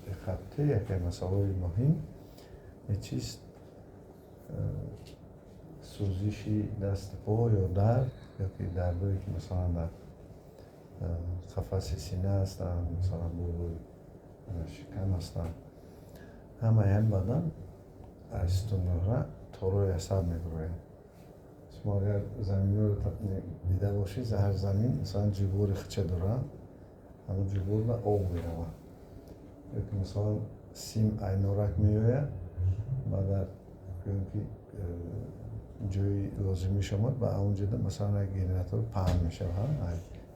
Диққатте, яке масъалаҳои муҳим чиз: сӯзиши дасту по ё дард, ёки дардое, ки масалан дар қафаси сина ҳастанд, масалан болои шикам ҳастанд. Ҳамаи ҳам бадан аз сутунмӯҳра торҳои асаб мебарояд. Шумо агар заминҳоро дида бошед, ҳар замин масалан ҷӯйбори худша дорад, ҳамон ҷӯйборда об меравад. Ёки масалан сим ай Норак меояд ва дар ки ҷои лозимиш омад, ба он ҷода масалан як генератор паҳн мешавад,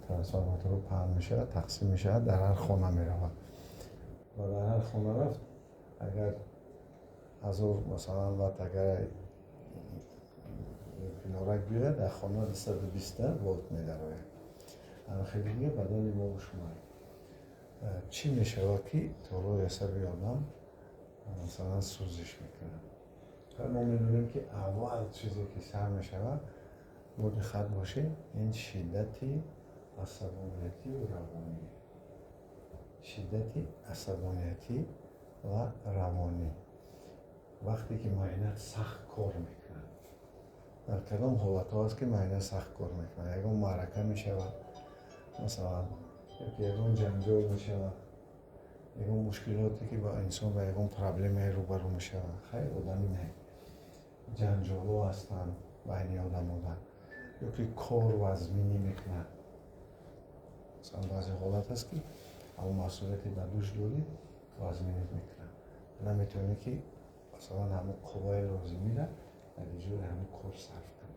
трансформаторо паҳн мешавад, тақсим мешавад, дар ҳар хона меравад. Ва дар ҳар хона рафт, агар 1000 масалан ватт агар Норак биёяд, дар хона 220-та волт медарояд. Хеле дига бадани мо шумо чӣ мешавад, ки торҳои асаби одам масалан сӯзиш мекунад? Мо медонем, ки аввал чизе ки сар мешавад, бо диққат бошед, ин шиддати асабониятию равонӣ, шиддати асабониятӣ ва равонӣ. Вақте ки майна сахт кор мекунад. Дар кадом ҳолатҳо аст, ки майна сахт кор мекунад? Ягон маърака мешавад масалан, ёки ягон ҷанҷол мешавад, ягон мушкилоте, ки ба инсон ба ягон проблемае рӯбарӯ мешавад. Хайр, одамӣ не, ҷанҷолҳо ҳастанд байни одамода, ёки кор вазминӣ мекунад. Масалан, баъзе ҳолат аст, ки ҳамон масъулияте ба дӯш дорӣ, вазминит мекунад, наметавонӣ, ки масалан ҳамон қувваи лозимиро дар иҷрои ҳамон кор сарф кунӣ.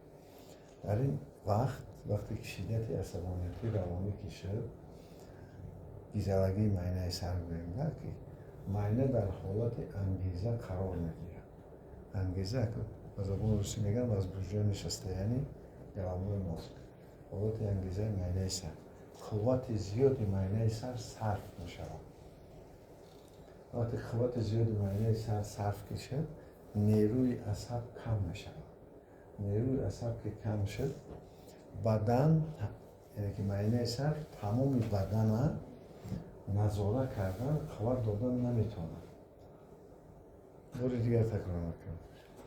Дар ин вақт, вақте ки шиддати асабониятӣ, равонӣ ки шуд, гизалагии майнаи сар гӯем, ки майна дар ҳолати ангеза қарор мегирад. Ангеза, ба забони русӣ мегӯянд возбуждённое состояние головной мозг. Ҳолати ангезаи майнаи сар, қуввати зиёди майнаи сар сарф мешавад. Вақте қуввати зиёди майнаи сар сарф ки шуд, нерӯи асаб кам мешавад. Нерӯи асаб ки кам шуд, бадан, яъне ки майнаи сар, тамоми бадана назора кардан, қувват додан наметавонад. Бори дигар такрор мекунам: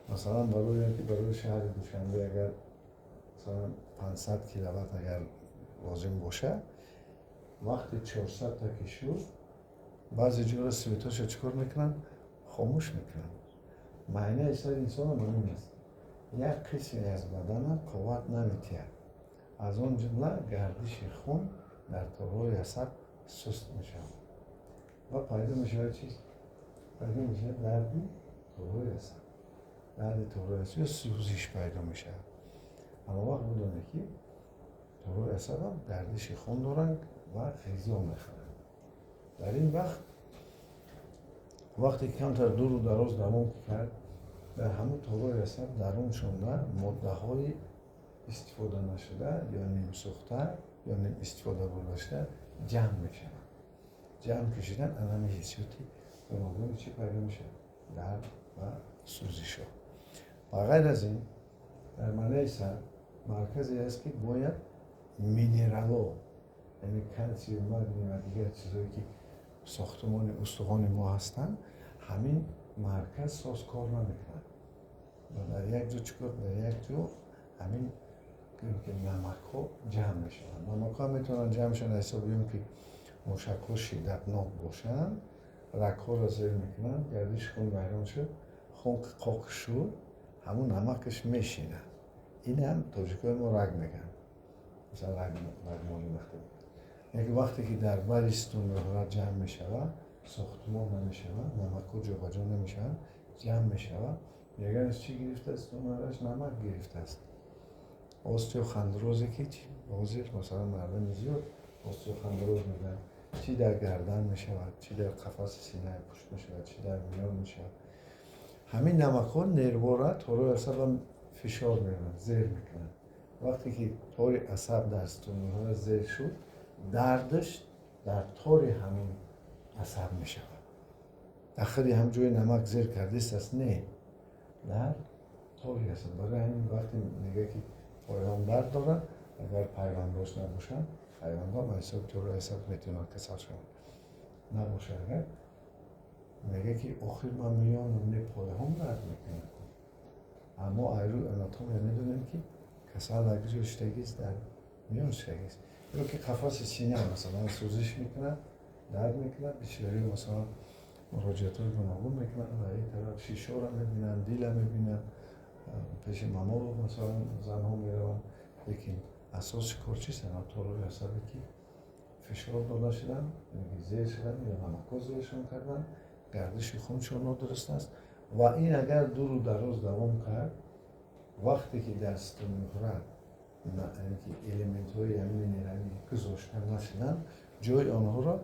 масалан, барои ки барои шаҳри Душанбе агар масалан 500 киловатт агар лозим бошад, вақти 400-та ки шуд, баъзе ҷора светоша чӣ кор мекунанд? Хомӯш мекунанд. Майнаи сари инсонам ҳамин аст: як қисме аз бадана қувват наметиҳад, аз он ҷумла гардиши хун дар торҳои асаб суст мешавад ва пайдо мешавад. Чиз пайдо мешавад? Дарди торҳои асаб, дарди торҳои асаб ё сӯзиш пайдо мешавад. Аммо вақт бидонед, ки торҳои асабам гардиши хун доранд ва ғизо мехӯранд. Дар ин вақт, вақте камтар дуру дароз давом кард, дар ҳамун торҳои асаб даруншонда моддаҳои истифода нашуда ё нимсӯхта ё ним истифода бурдашуда ҷамъ мешаванд. Ҷамъ ки шудан, анами ҳиссиёти гуногуни чӣ пайдо мешавад? Дард ва сӯзишҳо. Ба ғайр аз ин, дар майнаи сар марказе аст, ки бояд минерало, яъне калсию, магний ва дигар чизҳое, ки сохтумони устухони мо ҳастанд, ҳамин марказ соз кор намекунад. Ва дар як ҷо чӣ кор? Дар як ҷо ҳамин ки намакҳо ҷамъ мешаванд. Намакҳо метавонанд ҷамъ шаванд ҳисоби он ки мушакҳо шиддатнок бошанд, рагҳоро зер мекунанд, гардиши хун вайрон шуд, хун қоқ шуд, ҳамун намакаш мешинад. Инам тоҷикои мо раг мегӯянд, масалан рагмолӣ. Вақте яке, вақте ки дар бари сутунмӯҳра ҷамъ мешавад, сохтмон намешавад, намакҳо ҷобаҷо намешаванд, ҷамъ мешавад. Мегӯянд, чӣ гирифтааст сутунмӯҳраш? Намак гирифтааст. Остеохондрозе, ки ҳозир масалан мардами зиёд остеохондроз мегӯянд, чӣ дар гардан мешавад, чӣ дар қафаси синаи пушт мешавад, чӣ дар миён мешавад. Ҳамин намакҳо нервора, торҳои асабам фишор меоранд, зер мекунанд. Вақте ки тори асаб дар сутунмӯҳра зер шуд, дардаш дар тори ҳамун асаб мешавад. Дар худи ҳам ҷои намак зер кардист аст, не, дар тори асаб. Барои ҳамин вақте мегӯяд, ки пойҳом дард дорад, агар пайвандош набошанд, пайвандҳо ба ҳисоби тори асаб метавонанд касал шаванд. Набошад, агар мега, ки охир ман миёнам не, пояҳом дард мекунад. Аммо ай рӯи анатомия медонем, ки касал дар ҷо шидагист, дар миён шидагист. Ё ки қафаси сина, масалан, сӯзиш мекунад, дард мекунад. Бисёриҳо, масалан, муроҷиатҳои гуногун мекунанд ва ин тараф шишора мебинанд, дила мебинанд, пеши маммолог, масалан, занҳо мераванд. Лекин асоси кор чист? Торҳои асабе, ки фишор дода шуданд, зер шуданд ё намакҳо зершон карданд, гардиши хуншон нодуруст аст. Ва ин агар дуру дароз давом кард, вақте ки дар сутунмуҳра ки элементҳои минералӣ гузошта нашуданд, ҷои онҳоро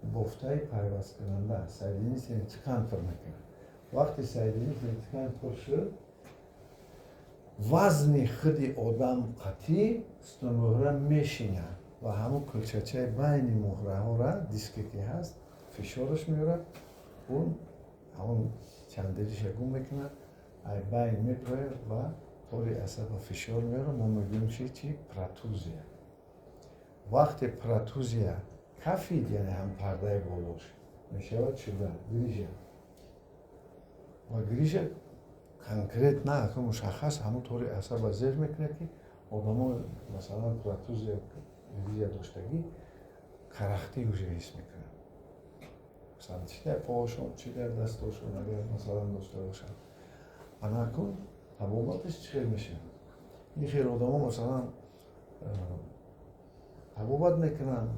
бофтаи пайвасткунанда, соединительный ткань, пур мекунад. Вақте соединительный ткань пур шуд, вазни худи одам қатъӣ сутунмуҳра мешинад ва ҳамун кулчачаи байни муҳраҳора, диске ки ҳаст, фишораш меорад, он ҳамон чандириша гум мекунад, ай байн меброяд ва тори асаба фишор меорад. Мо мегӯем чи? Протрузия. Вақте протрузия кафид, яъне ҳам пардаи болош мешавад, шуда грижа. Ва грижа конкретно, мушаххас ҳамун тори асаба зер мекунад, ки одамо, масалан, протрузия, грижа доштагӣ карахтӣ уже ҳис мекунанд, масалан, чи дар поҳошон, чи дар дастошон, агар, масалан, дошта бошанд. Анакун табобаташ чӣ хел мешавад? Ин хел одамо, масалан, табобат мекунанд,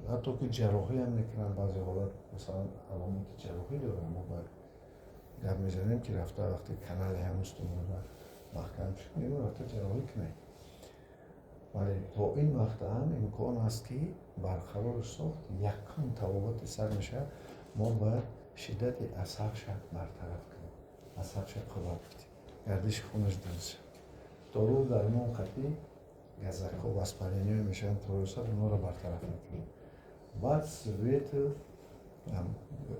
ҳатто ки ҷарроҳиам мекунанд. Баъзе ҳолат, масалан, аломоти ҷарроҳӣ доранд. Мо ба гап мезанем, ки рафта, вақте канали ҳамун сутунмуҳра маҳкам шуд, мегӯ рафта ҷарроҳӣ кунед. Вале то ин вақта ҳам имкон аст, ки барқарор сохт. Якум табобати сар мешавад: мо бояд шиддати асабша бартараф кунем, асабша қувват бидем, гардиши хунаш дуруст шавад. Дору дармон қатъӣ газакҳо, воспаление мешаванд тори асаб, онҳоро бартараф мекунем. Баъд свет,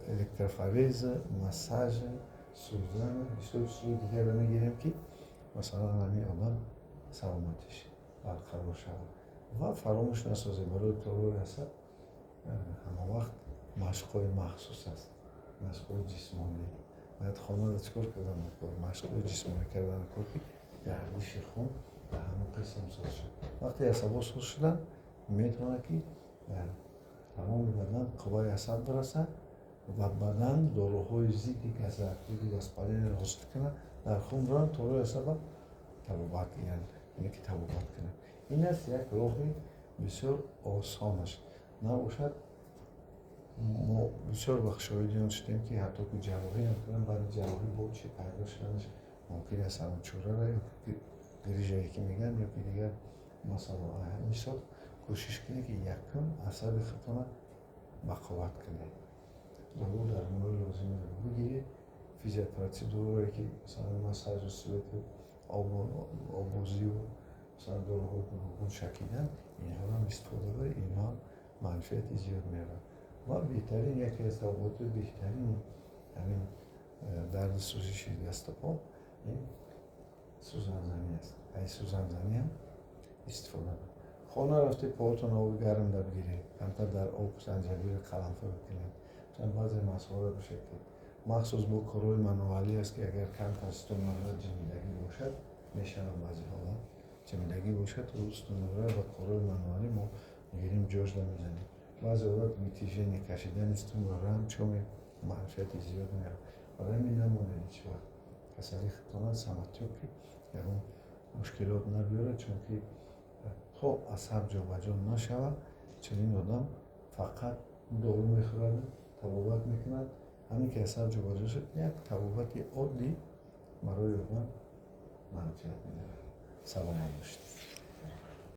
электрофорез, массаж, сӯзан, бисёр чизои дигарро мегирем, ки, масалан, ҳамин одам саломатиш барқарор шавад. Ва фаромӯш насозем, барои торои асаб ҳамавақт машқҳои махсус аст, машқҳои ҷисмонӣ. Бояд хонада чӣ кор кардан? Машқҳои ҷисмонӣ кардан кор, ки гардиши хун ба ҳамон қисм соз шуд. Вақте асабҳо соз шуданд, метавонад, ки дар тамоми бадан қувваи асаб бирасад ва бадан доруҳои зидди газак, зидди воспаление ҳосил кунад, дар хун раванд, торои асаба табобат, яъне ки табобат кунад. Ин аст як роҳи бисёр осонаш. Набошад, мо бисёр вақт шоҳиди он шудем, ки ҳатто ки ҷарроҳӣ ҳам кунанд, баъди ҷарроҳӣ бо чи пайдо шуданаш мумкин аст, ҳамон чӯрара ё грижае, ки мегӯянд, ё ки дигар масъала. Ҳамин кӯшиш кунед, ки якум асаби худтона бақувват кунед, дору дармонои лозимиро бигиред, физиопроцедурое, ки, масалан, массажу, свету, оббозию, масалан, доруҳои гуногун шакидан, инҳоро истифода баред. Инҳо ҳам манфиати зиёд меорад. Ва беҳтарин, яке аз табобатҳои беҳтарин ҳамин дарди сӯзиши дасту по ин сӯзанзанӣ аст. Ай сӯзанзанӣ ҳам истифода баред. Хона рафте, поҳотон оби гарм да бигиред, камтар дар об занҷабиро қаламфур бикунед, баъзе масҳоро бошад, ки махсус бо корҳои мануалӣ аст, ки агар камтар сутунмуҳра ҷимидагӣ бошад, мешавад. Баъзе ҳолат ҷимидагӣ бошад, сутунмуҳра ба корҳои мануалӣ мо мегирем, ҷожда мезанем. Баъзе ҳолат вытяжение, кашидани сутунмуҳра ҳам чоми манфиати зиёд меорад. Барои ҳамин намонед ҳеҷ вақт касалии худтона самотёк, ки ягон мушкилот набиёрад, чунки то асаб ҷобаҷо нашавад, чунин одам фақат дору мехӯрад, табобат мекунад. Ҳамин ки асаб ҷобаҷо шуд, як табобати оддӣ барои одам манфиат меорад. Саломат бошед.